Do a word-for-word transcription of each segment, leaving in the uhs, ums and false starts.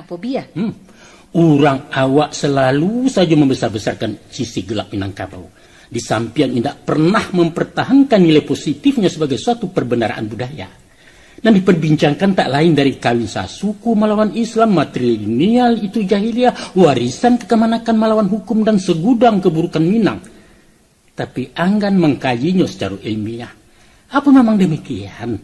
Fobia. Hmm. Urang awak salalu sajo mambesar-besarkan sisi gelap Minangkabau. Di sampiang indak pernah mempertahankan nilai positifnya sebagai suatu perbendaraan budaya. Nan diperbincangkan tak lain dari kawin sasuku malawan Islam, matrilineal itu jahiliah, warisan kekamanakan malawan hukum, dan segudang keburukan Minang. Tapi anggan mangkajinyo sacaro ilmiah. Apo memang demikian?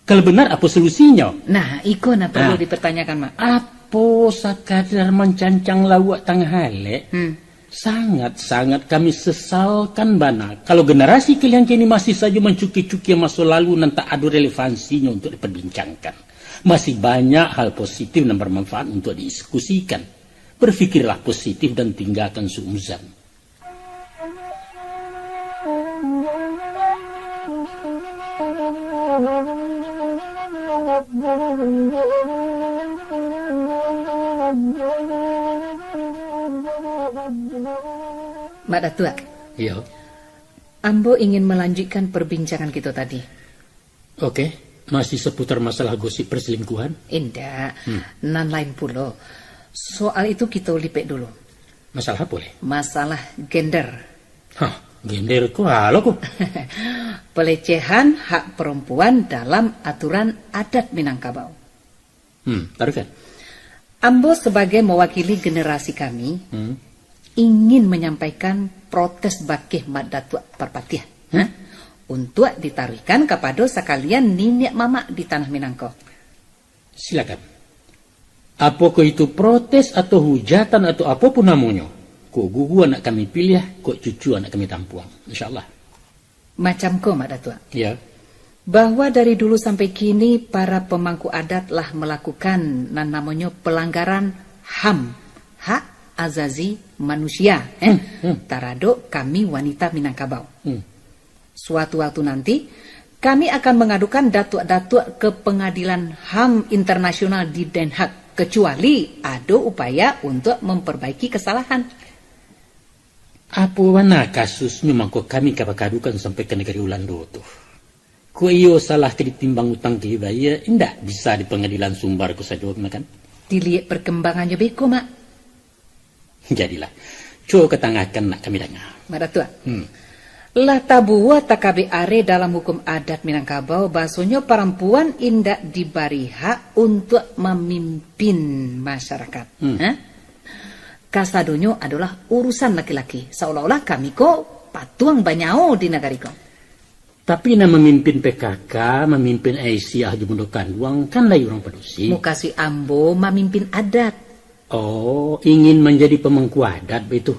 Kalau benar, apo solusinyo? Nah, iko nan perlu Nah. dipertanyakan, Mak. Apo sakadar mancancang lauak tangah alek? Hmm. Sangat-sangat kami sesalkan bana kalau generasi kalian kini masih saja mancukia-cukia maso lalu nan tak ado relevansinyo untuk diperbincangkan. Masih banyak hal positif nan bermanfaat untuk didiskusikan. Berfikirlah positif dan tinggalkan suuzan. Mak Datuak. Iyo. Ambo ingin melanjutkan perbincangan kito tadi. Oke, masih seputar masalah gosip perselingkuhan? Indak, Hmm. nan lain pulo. Soal itu kito lipek dulu. Masalah apo, leh? Masalah gender. Hah, gender ko alo ko? Pelecehan hak perempuan dalam aturan adat Minangkabau. Hmm, taruihkan. Ambo sebagai mewakili generasi kami, Hmm. ingin menyampaikan protes bakeh Mak Datuak Parpatiah, Hmm. ha? Untuk ditaruihkan kapado sakalian niniak mamak di tanah Minang ko. Silakan. Apokoh itu protes atau hujatan atau apo pun namonyo, kok gugu anak kami piliah, kok cucu anak kami tampuang. Insya Allah. Macam ko, Mak Datuak. Ya. Bahwa dari dulu sampai kini, para pemangku adat lah melakukan nan namonyo pelanggaran HAM, hak azazi manusia, eh, Hmm, hmm. taradok kami wanita Minangkabau. Hmm. Suatu waktu nanti, kami akan mengadukan datuak-datuak ke Pengadilan HAM Internasional di Den Haag, kecuali ado upaya untuk memperbaiki kesalahan. Apo bana kasusnyo mangko kami ka bakadukan sampai ka nagari Ulando tu? Kok iyo salah ka ditimbang utang ka dibayia, indak bisa di pangadilan sumbar ko sajo, kan? Diliek perkembangannyo beko, Mak. Jadilah. Cubo katangakan nak kami danga. Mak Datuak. Hmm. Lah tabuah takabek areh dalam hukum adat Minangkabau, bahasonyo parampuan indak dibari hak untuak mamimpin masyarakat. Hmm. Ha? Kasadonyo adolah urusan laki-laki, saolah-olah kami ko patuang banyao di nagari ko. Tapi nan mamimpin P K K, mamimpin Aisyah jo bundo kanduang, kan lai urang padusi. Mukasuik ambo mamimpin adat. Oh, ingin manjadi pamangku adat baitu?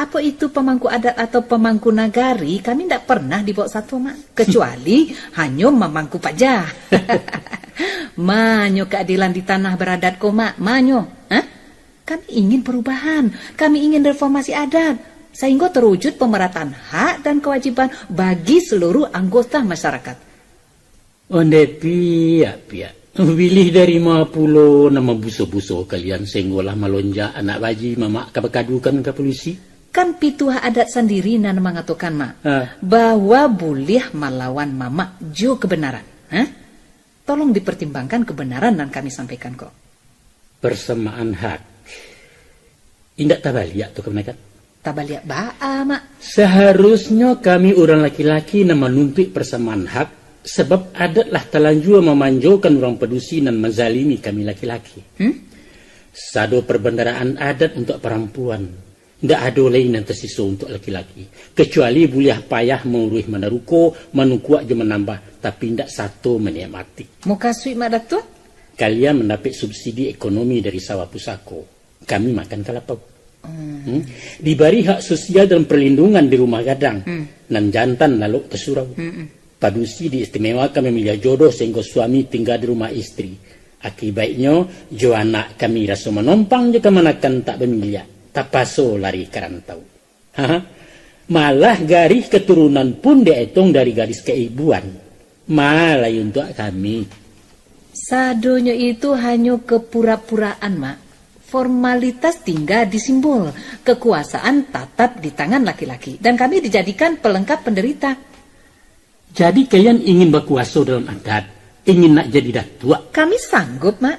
Apo itu pamangku adat atau pamangku nagari, kami ndak pernah dibaok sato, Mak. Kecuali hanyo mamangku paja. Manyo keadilan di tanah baradat ko, Mak? Manyo? Hah? Kami ingin perubahan, kami ingin reformasi adat, sahinggo terwujud pemerataan hak dan kewajiban bagi seluruh anggota masyarakat. Ondeh piak-piak, bilih dari ma pulo nan mambuso-buso kalian sahinggolah malonjak anak baji mamak ka bakadukan ka polisi? Kan pituah adat sandiri nan mangatokan, Mak, Ha. bahwa buliah malawan mamak jo kebenaran. Hah? Tolong dipertimbangkan kebenaran nan kami sampaikan ko. Persamaan hak. Indak tabaliak tu, kamanakan? Tabaliak baa, Mak? Saharusnyo kami urang laki-laki nan manuntuik persamaan hak, sabab adat lah talanjua mamanjokan urang padusi nan manzalimi kami laki-laki. Hmm? Sado perbendaraan adat untuak parampuan. Ndak ado lai nan tasiso untuak laki-laki, kecuali buliah payah mauruih manaruko, manukuak jo manambah, tapi ndak sato maniamati. Mukasuik, Mak Datuak? Kalian mandapek subsidi ekonomi dari sawah pusako. Kami makan kalapau. Hmm. Hmm? Dibari hak sosial dan perlindungan di rumah gadang, Hmm. nan jantan lalok ka surau. Hmm. Padusi diistimewakan mamiliah jodoh sahinggo suami tingga di rumah istri. Akibaiknyo, jo anak kami raso manompang jo kamanakan tak bamiliak, tapaso lari ka rantau. Haha. Malah garih katurunan pun dietong dari garis kaibuan. Ma lai untuak kami. Sadonyo itu hanyo kepura-puraan, Mak. Formalitas tingga di simbol. Kekuasaan tatap di tangan laki-laki. Dan kami dijadikan pelengkap penderita. Jadi kalian ingin bakuaso dalam adat, ingin nak jadi datuak? Kami sanggup, Mak.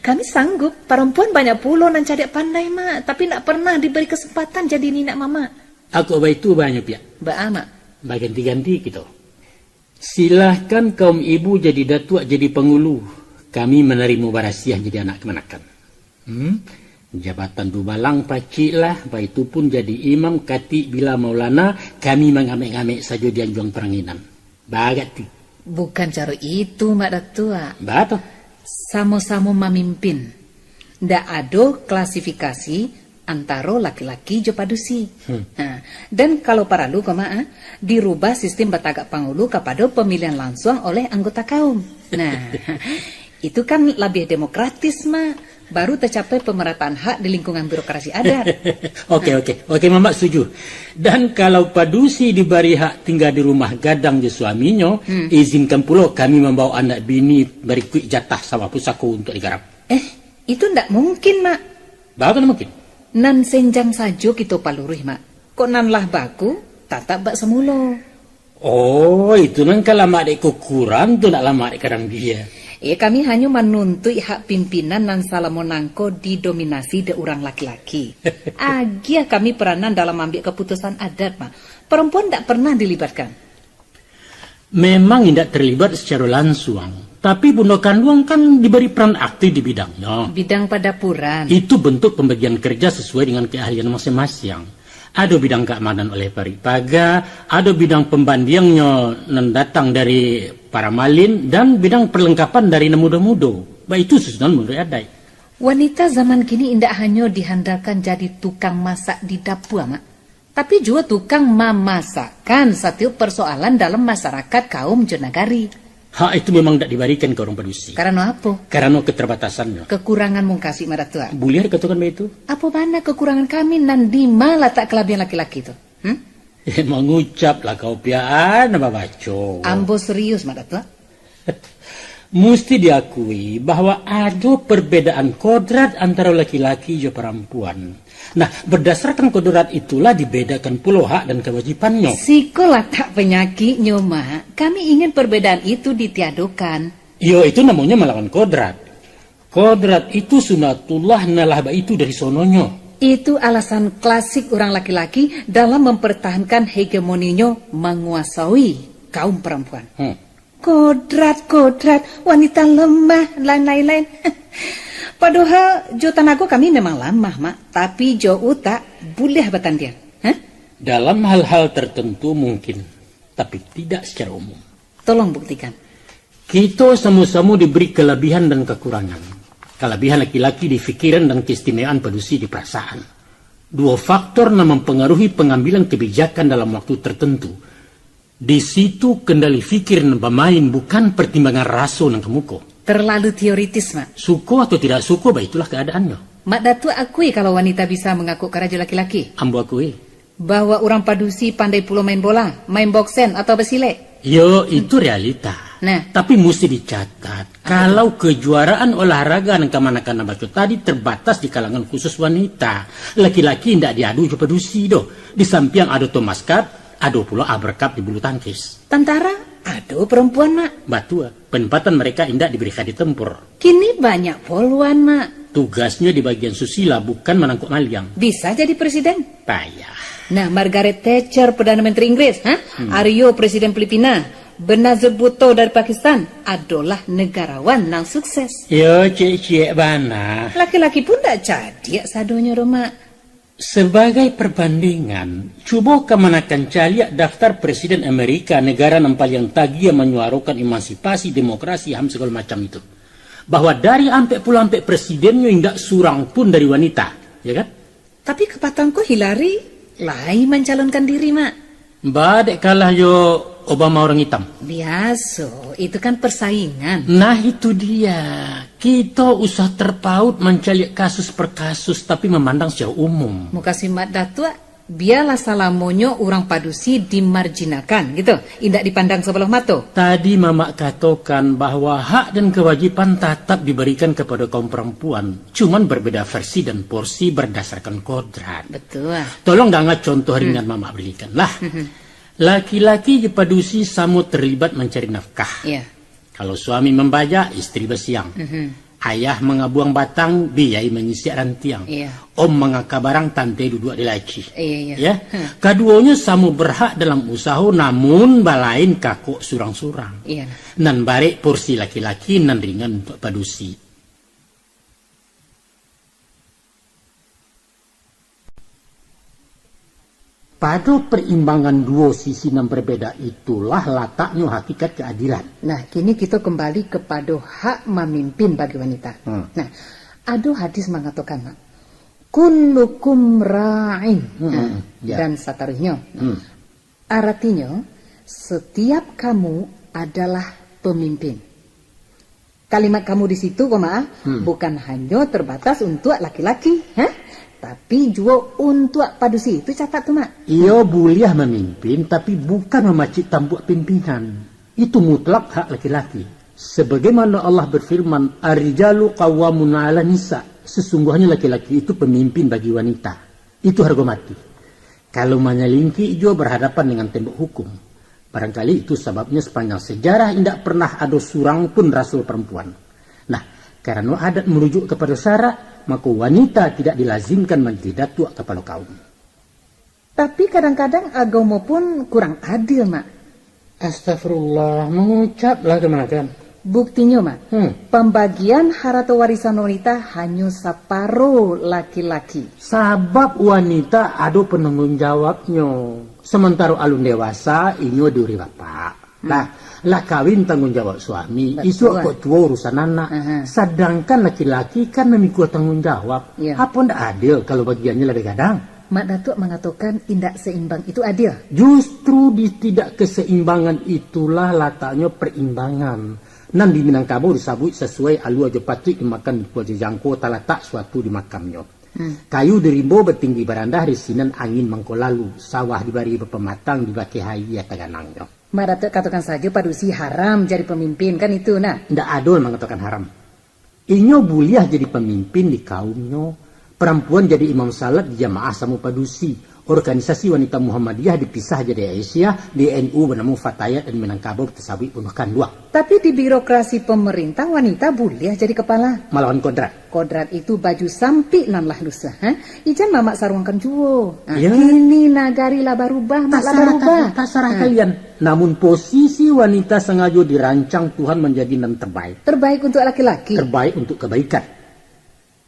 Kami sanggup. Parampuan banyak pulo nan cadiak pandai, Mak, tapi ndak pernah diberi kesempatan jadi niniak mamak. Kok baitu banyo piak. Baa, Mak? Baganti-ganti kito. Silahkan kaum ibu jadi datuak, jadi pangulu. Kami manarimo barasiah jadi anak kamanakan. Hmm? Jabatan dubalang paciklah, baitu pun jadi imam, katik, bila, maulana, kami mangamek-ngamek sajo di anjuang paranginan. Bagak ti. Bukan caro itu, Mak Datuak. Baa tu? Samo-samo mamimpin. Ndak ado klasifikasi antaro laki-laki jo padusi. Hmm. Nah, dan kalau paralu ko, Mak, ah, dirubah sistim batagak pangulu kapado pamilihan lansuang oleh anggota kaum. Nah, itu kan labiah demokratis, Mak. Baru tacapai pamarataan hak di lingkungan birokrasi adat. Oke, oke. Oke, Mamak setuju. Dan kalau padusi dibari hak tingga di rumah gadang jo suaminyo, Hmm. izinkan pulo kami mambawa anak bini barikuik jatah sawah pusako untuak digarap. Eh, itu ndak mungkin, Mak. Baa tu ndak mungkin? Nan senjang sajo kito paluruih, Mak. Kok nan lah baku, tatap bak samulo. Oh, itu nan ka lamak dek kukuran tu, ndak lamak dek kadang dia. Eh, kami hanyo manuntuik hak pimpinan nan salamo nangko didominasi dek urang laki-laki. Agiah kami peranan dalam ambiak kaputusan adat, Mak. Parampuan ndak pernah dilibatkan. Memang indak terlibat secara lansuang, tapi bundo kanduang kan diberi peran aktif di bidangnya. Bidang padapuran. Itu bentuk pembagian kerja sesuai dengan keahlian masing-masing. Ado bidang keamanan oleh parik paga, ado bidang pambandiangnyo nan datang dari para malin, dan bidang perlengkapan dari nan mudo-mudo. Baitu susunan manuruik adaik. Wanita zaman kini indak hanyo dihandalkan jadi tukang masak di dapua, Mak. Tapi juo tukang mamasakkan satiok parsoalan dalam masarakat, kaum jo nagari. Hak itu memang indak dibarikan ka urang padusi. Karano apo? Karano keterbatasannyo. Kekurangan mungkasuik, Mak Datuak. Buliah dikatokan baitu. Apo bana kekurangan kami, nan dima latak kalabiahan laki-laki tu? Hmm? Eh, mangucaplah kau piaan, babaco. Ambo serius, Mak Datuak. Musti diakui bahwa ado perbedaan kodrat antaro laki-laki jo parampuan. Nah, berdasarkan kodrat itulah dibedakan pulo hak dan kawajibannyo. Siko latak panyakiknyo, Mak. Kami ingin perbedaan itu ditiadokan. Iyo, itu namonyo malawan kodrat. Kodrat itu sunatullah, nan lah baitu dari sononyo. Itu alasan klasik urang laki-laki dalam mempertahankan hegemoninyo manguasai kaum parampuan. Hmm. Kodrat, kodrat, wanita lemah, dan lain-lain. Padohal, jo tanago kami memang lamah, Mak. Tapi jo utak, buliah batandiang. Hah? Dalam hal-hal tertentu mungkin, tapi tidak secara umum. Tolong buktikan. Kito samo-samo diberi kalabihan dan kakurangan. Kalabihan laki-laki di pikiran dan keistimewaan padusi di parasaan. Duo faktor nan mampangaruhi pangambilan kabijakan dalam waktu tertentu. Di situ kendali fikir nan bamain, bukan partimbangan raso nan ka muko. Terlalu teoritis, Mak. Suko atau tidak suko, baitulah keadaannyo. Mak Datuak akui kalau wanita bisa mangakuk karajo laki-laki? Ambo akui. Bahwa urang padusi pandai pulo main bola, main boksen, atau basilek? Yo, itu realita. Nah. Tapi musti dicatat, kalau kejuaraan olahraga nan kamanakan ambo baco tadi terbatas di kalangan khusus wanita, laki-laki indak diadu jo padusi doh. Di sampiang ado Thomas Cup, ado pulo Albert Cup di bulu tangkis. Tantara, ado parampuan, Mak. Batua, penempatan mereka indak diberikan di tempur. Kini banyak poluan, Mak. Tugasnyo di bagian susila, bukan manangkok maliang. Bisa jadi presiden. Payah. Nah, Margaret Thatcher, Perdana Menteri Inggris, ha? Hmm. Aryo, Presiden Filipina. Benazir Bhutto dari Pakistan adolah negarawan nan sukses. Yo, ciek-ciek bana. Laki-laki pun dak cadiak sadonyo doh, Mak. Sebagai perbandingan, cubo kamanakan caliak daftar presiden Amerika, negara nan paliang tagiah manyuarokan emansipasi, demokrasi, ham sagalo macam itu. Bahwa dari ampek puluah ampek presidennyo indak surang pun dari wanita, ya kan? Tapi kapatang ko Hillary lai mancalonkan diri, Mak. Ba dek kalah jo Obama urang itam. Biaso, itu kan persaingan. Nah, itu dia. Kito usah terpaut mancaliak kasus per kasus, tapi mamandang secara umum. Mukasuik Mak Datuak, bialah salamonyo urang padusi dimarjinalkan, gitu. Indak dipandang sabalah mato. Tadi Mamak katokan bahwa hak dan kewajiban tatap diberikan kepada kaum perempuan, cuman berbeda versi dan porsi berdasarkan kodrat. Betul. Tolong danga contoh ringan Mamak berikan lah. Mhm. Laki-laki jo padusi samo terlibat mancari nafkah. Iya. Kalau suami mambajak, istri basiang. Mhm. Ayah mangabuang batang, biyai manyisiak rantiang. Iya. Om mangaka barang, tante duduak di laci. Iya, iya. Ya? Hmm. Kaduonyo samo berhak dalam usaho, namun balain kakok surang-surang. Iya. Nan barek porsi laki-laki, nan ringan untuak padusi. Pado perimbangan duo sisi nan berbeda itulah lataknyo hakikat keadilan. Nah, kini kito kembali kepada hak mamimpin bagi wanita. Hmm. Nah, ado hadis mangatokan, Mak, "Kullukum ra'in." Hmm, Nah, hmm, ya. dan sataruihnyo. Hmm. Aratinyo, setiap kamu adalah pemimpin. Kalimat kamu di situ, ko, Mak, Hmm. bukan hanyo terbatas untuak laki-laki, ha? Tapi juo untuak padusi. Itu catat tu, Mak. Iyo buliah mamimpin, tapi bukan mamacik tampuak pimpinan. Itu mutlak hak laki-laki. Sebagaimana Allah berfirman, "Ar-rijalu qawwamuna 'alan nisa." Sesungguhnya laki-laki itu pemimpin bagi wanita. Itu hargo mati. Kalau manyalingkik juo berhadapan dengan tembok hukum. Barangkali itu sababnya sepanjang sejarah indak pernah ado surang pun rasul perempuan. Nah, karano adat merujuk kepada syarak, mako wanita tidak dilazimkan manjadi datuak kapalo kaum. Tapi kadang-kadang agamo pun kurang adil, Mak. Astagfirullah, mangucaplah kamanakan. Buktinyo, Mak, Hmm. pambagian harato warisan wanita hanyo saparo laki-laki. Sabab wanita ado pananggung jawabnyo. Samantaro alun dewasa, inyo diuri bapak. Hmm. Lah, lah kawin tanggung jawab suami, Betul. isuak kok tuo urusan anak. Aha. Sadangkan laki-laki kan mamikua tanggung jawab. Ya. Apo ndak adil kalau bagiannyo labiah gadang? Mak Datuak mangatokan indak seimbang itu adil. Justru di tidak keseimbangan itulah lataknyo perimbangan. Nan di Minangkabau disabuik sasuai alua jo patuik dimakan, dipikua jo jangko, talatak suatu di makamnyo. Hmm. Kayu di rimbo batinggi barandah, di sinan angin mangko lalu, sawah dibari bapamatang, dibakeh aia taganangnyo. Mak Datuak katokan sajo padusi haram jadi pamimpin, kan itu nah? Ndak ado nan mangatokan haram. Inyo buliah jadi pamimpin di kaumnyo, parampuan jadi imam salat di jamaah samo padusi, organisasi wanita Muhammadiyah dipisah jadi Aisyah, di N U banamo Fatayat, dan Minangkabau tasabuik bunuh kanduang. Tapi di birokrasi pamarintah wanita buliah jadi kapala. Malawan kodrat. Kodrat itu baju sampik nan lah lusuah, ha? Ijan mamak saruangkan juo. Ha, Ya. kini nagari lah barubah, mak lah Tasarah barubah. ka-, tasarah Ha. kalian. Namun posisi wanita sangajo dirancang Tuhan manjadi nan terbaik. Terbaik untuk laki-laki. Terbaik untuk kebaikan.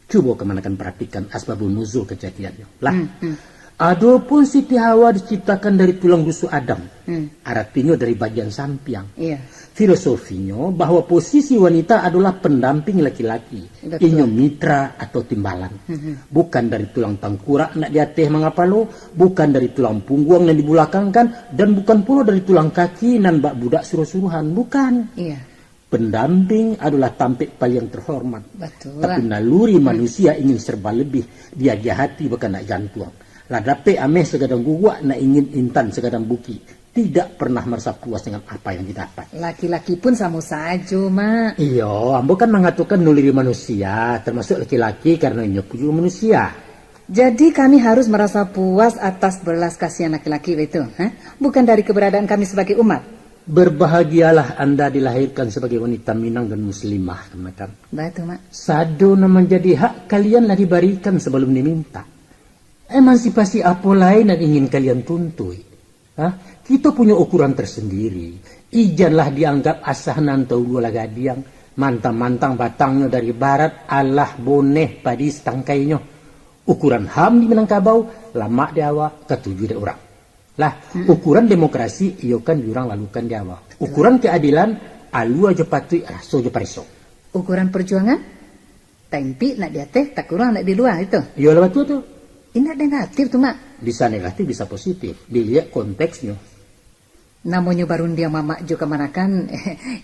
Cubo kamanakan paratikan asbabun nuzul kajadiannyo. Lah, Hmm, hmm. adopun Siti Hawa diciptakan dari tulang rusuk Adam, Hmm. aratinyo dari bagian sampiang. Iya. Filosofinyo bahwa posisi wanita adolah pendamping laki-laki. Betul. Inyo mitra atau timbalan. Mhm. Bukan dari tulang tangkurak nan di ateh mangapalo, bukan dari tulang pungguang nan dibulakangkan, dan bukan pulo dari tulang kaki nan bak budak suruah-suruahan. Bukan. Iya. Pendamping adolah tampek paliang terhormat. Betul. Tapi naluri Hmm. manusia ingin serba lebih, diagiah hati bakandak jantuang. Lah dapek ameh sagadang guguak, nak ingin intan sagadang bukik. Tidak pernah marasa puas dengan apa yang didapat. Laki-laki pun samo sajo, Mak. Iyo, ambo kan mangatokan naluri manusia, termasuk laki-laki, karano inyo pun juo manusia. Jadi kami harus marasa puas atas belas kasihan laki-laki, baitu, ha? Bukan dari keberadaan kami sebagai umat. Berbahagialah anda dilahirkan sebagai wanita Minang dan muslimah, kamanakan. Baitu, Mak. Sado nan manjadi hak kalian lah dibarikan sabalum diminta. Emansipasi apo lai nan ingin kalian tuntuik? Hah? Kito punyo ukuran tersendiri. Ijanlah dianggap asa nan taulualah gadiang, mantang-mantang batangnyo dari barat, alah boneh padi satangkainyo. Ukuran HAM di Minangkabau, lamak di awa, katuju dek urang. Lah, Hmm. ukuran demokrasi, iyo kan di urang, lalu kan di awa. Betul. Ukuran keadilan, alua jo patuik, raso jo pareso. Ukuran perjuangan? Taimpik nak di ateh, takurang nak di lua itu. Iyolah batua tu. Indak negatif tu, Mak. Bisa negatif, bisa positif. Diliek konteksnyo. Namonyo barundiang mamak jo kamanakan,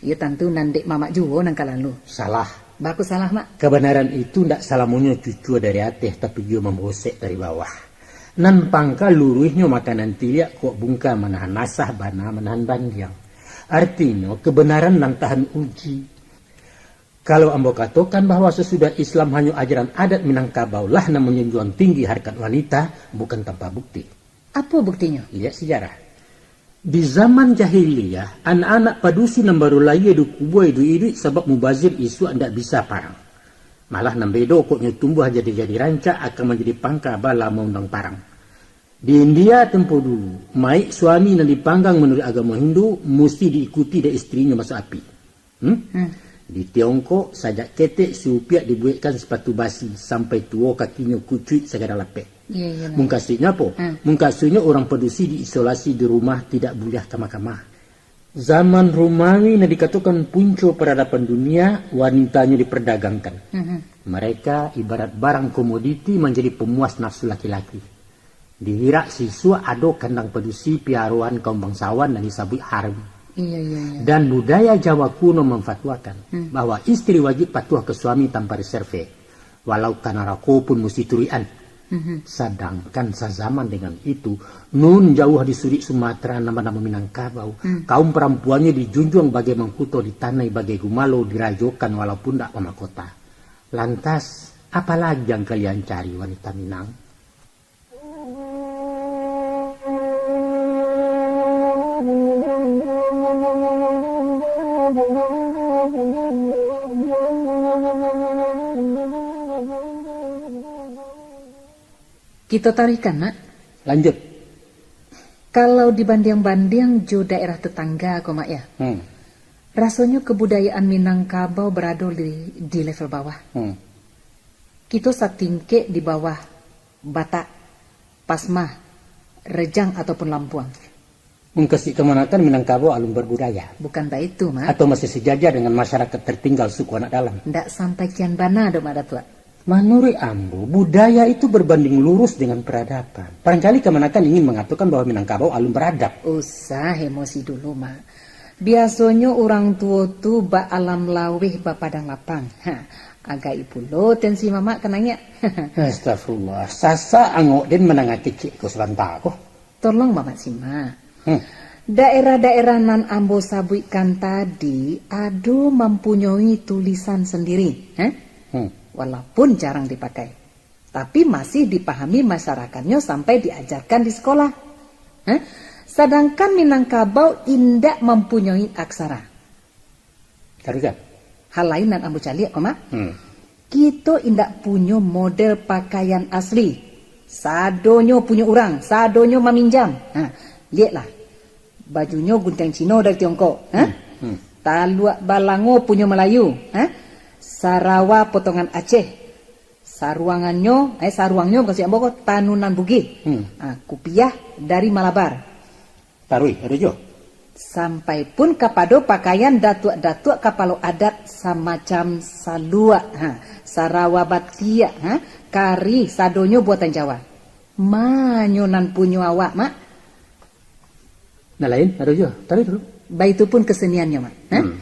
iyo tantu nan dek mamak juo nan ka lalu. Salah. Baku salah, Mak. Kabanaran itu ndak salamonyo cucua dari ateh, tapi juo mambosek dari bawah. Nan pangka luruihnyo makanan tiliak, kok bungka manahan nasah, bana manahan bandiang. Artinyo, kebenaran nan tahan uji. Kalau ambo katokan bahwa sasudah Islam hanyo ajaran adat Minangkabau lah nan manjunjuang tinggi harkat wanita, bukan tanpa bukti. Apo buktinyo? Liek sejarah. Di zaman jahiliah, anak-anak padusi nan baru layie dikubua iduik-iduik sabab mubazir isuak ndak bisa parang. Malah nan bedo kok nyo tumbuah jadi-jadi rancak akan manjadi pangka bala maundang parang. Di India tempo dulu, maik suami nan dipanggang manuruik agamo Hindu musti diikuti dek istrinyo masuak api. Hmm? Hmm. Di Tiongkok, sajak ketek si upiak dibuekkan sipatu basi, sampai tuo kakinyo kucuik sagala lapek. Iya, iya, lah. Mungkasuiknyo apo? Hmm. Mungkasuiknyo urang padusi diisolasi di rumah, tidak buliah kamah-kamah. Zaman Romawi nan dikatokan punco paradaban dunia, wanitanyo diperdagangkan. Hmm. Mereka ibarat barang komoditi manjadi pemuas nafsu laki-laki. Di Irak sisuak ado kandang padusi piaroan kaum bangsawan nan disabuik harem. Iya, iya, iya. Dan budaya Jawa kuno mamfatuakan Hmm. bahwa istri wajib patuah ka suami tanpa reserve, walau ka narako pun musti turuikan. Mhm. Sadangkan sazaman dengan itu, nun jauah di sudik Sumatera nan banamo Minangkabau, Hmm. kaum parampuannyo dijunjuang bagai mangkuto, ditanai bagai gumalo, dirajokan walaupun ndak bamahkota. Lantas, apalagi yang kalian cari wanita Minang? Kito taruihkan, Mak. Lanjut. Kalau dibandiang-bandiang jo daerah tetangga ko, Mak, ya, Hmm. rasonyo kebudayaan Minangkabau berado di, di level bawah. Hmm. Kito satingkek di bawah Batak, Pasmah, Rejang ataupun Lampuang. Mungkasuik kamanakan Minangkabau alun berbudaya? Bukan baitu, Mak. Atau masih sejajar dengan masyarakat tertinggal suku anak dalam? Ndak sampai kian bana doh, Mak Datuak. Manuruik ambo, budaya itu berbanding lurus dengan peradaban. Barangkali kamanakan ingin mangatokan bahwa Minangkabau alun beradab. Usah emosi dulu, Mak. Biasonyo urang tuo tu baalam laweh bapadang lapang. Ha, agai pulo tensi mamak ka naiak. Astagfirullah, sasak angok den mandanga kecek ko sabanta ko. Tolong mamak simak. Hmm. Daerah-daerah nan ambo sabuikkan tadi ado mampunyoi tulisan sandiri, eh? Hmm. Walaupun jarang dipakai. Tapi masih dipahami masyarakatnyo sampai diajarkan di sekolah. Eh? Sadangkan Minangkabau indak mampunyoi aksara. Taruihkan. Hal lain nan ambo caliak ko, Mak. Hmm. Kito indak punyo model pakaian asli. Sadonyo punyo urang, sadonyo maminjam. Ha, lieklah. Bajunyo guntiang Cino dari Tiongkok. Ha? Hmm. Hmm. Taluak balango punyo Malayu. Ha? Sarawa potongan Aceh. Saruangannyo, eh, saruangnyo mukasuik ambo ko tanunan Bugih. Hmm. Ah, kupiah dari Malabar. Taruih, ado juo. Sampai pun kapado pakaian datuak-datuak kapalo adat samacam saluak, ha, sarawa batiak, ha, kari, sadonyo buatan Jawa. Ma nyo nan punyo awak, Mak? Nan lain, ado juo. Taruih dulu. Baitu pun keseniannyo, Mak. Ha? Hmm.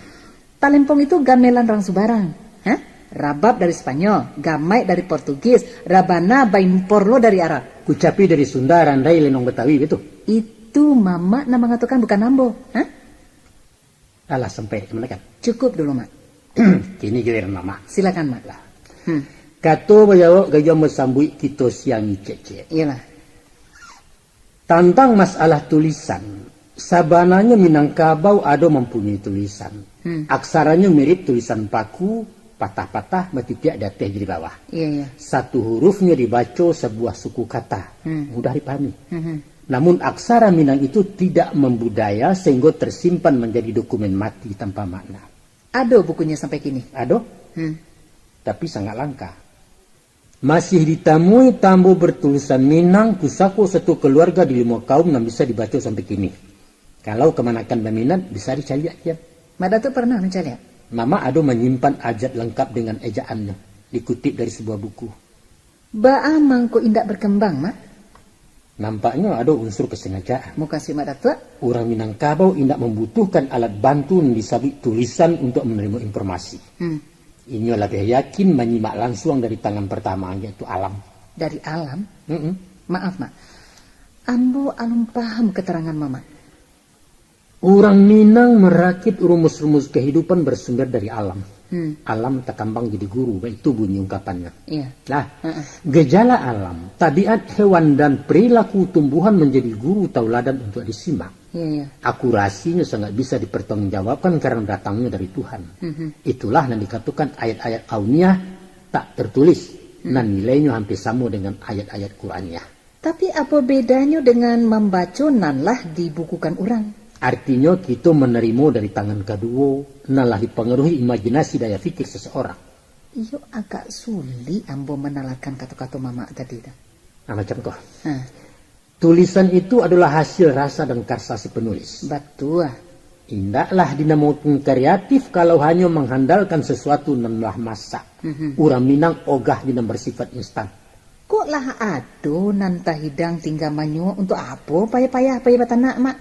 Talempong itu gamelan rang subarang. Ha? Rabab dari Spanyol, gamaik dari Portugis, rabana baimpor lo dari Arab. Kucapi dari Sunda, randai lenong Betawi, baitu? Itu mamak nan mangatokan, bukan ambo. Ha? Alah, sampai ka mano kan? Cukup dulu, Mak. Kini giliran mamak. Silakan, Mak. Lah. Hmm. Kato bajawab gayuang basambuik kito siangi cek-cek. Iyolah. Tantang masalah tulisan, sabananyo Minangkabau ado mampunyoi tulisan. Hmm. Aksaranyo mirip tulisan paku, patah-patah, batitiak di ateh jo di bawah. Iya, iya. Satu hurufnyo dibaco sabuah suku kata, Hmm. mudah dipahami. Hmm, hmm. Namun aksara Minang itu tidak membudaya sehingga tersimpan menjadi dokumen mati tanpa makna. Ado bukunyo sampai kini? Ado. Hmm. Tapi sangat langka. Masih ditamui tambo bertulisan Minang, pusako satu keluarga di limo kaum nan bisa dibaco sampai kini. Kalau kamanakan baminat, bisa dicaliak kian. Mak Datuak pernah mancaliak? Mamak ado manyimpan ajat lengkap dengan ejaannyo, dikutip dari sebuah buku. Baa mangko indak berkembang, Mak? Nampaknyo ado unsur kesengajaan. Mukasuik Mak Datuak? Urang Minangkabau indak mambutuhkan alat bantu nan disabuik tulisan untuak manarimo informasi. Hmm. Inyo labiah yakin manyimak lansuang dari tangan partamo, yaitu alam. Dari alam? Mm-mm. Maaf, Mak. Ambo alun paham keterangan Mamak. Urang Minang marakit rumus-rumus kehidupan bersumber dari alam. Hmm. Alam takambang jadi guru, baitu bunyi ungkapannyo. Iya. Nah, Heeh. gejala alam, tabiat hewan dan perilaku tumbuhan menjadi guru tauladan untuk disimak. Iya, iya. Akurasinyo sangat bisa dipertanggungjawabkan karena datangnyo dari Tuhan. Mhm. Itulah yang dikatakan ayat-ayat kauniyah tak tertulis, Hmm. nan nilainyo hampir samo dengan ayat-ayat Quraniyah. Tapi apo bedanyo dengan mambaco nan lah dibukukan urang? Artinyo, kito manarimo dari tangan kaduo, nan lah dipangaruhi imajinasi daya fikir seseorang. Iyo, agak sulik ambo manalakan kato-kato mamak tadi tu. Nah, macam ko. Ha. Tulisan itu adalah hasil rasa dan karsa si penulis. Batua. Indaklah dinamokan kreatif kalau hanyo mangandalkan sasuatu nan lah masak. Mhm. Urang Minang ogah di nan bersifat instan. Kok lah ado nan tahidang tingga manyuok, untuk apo payah-payah pai batanak, Mak?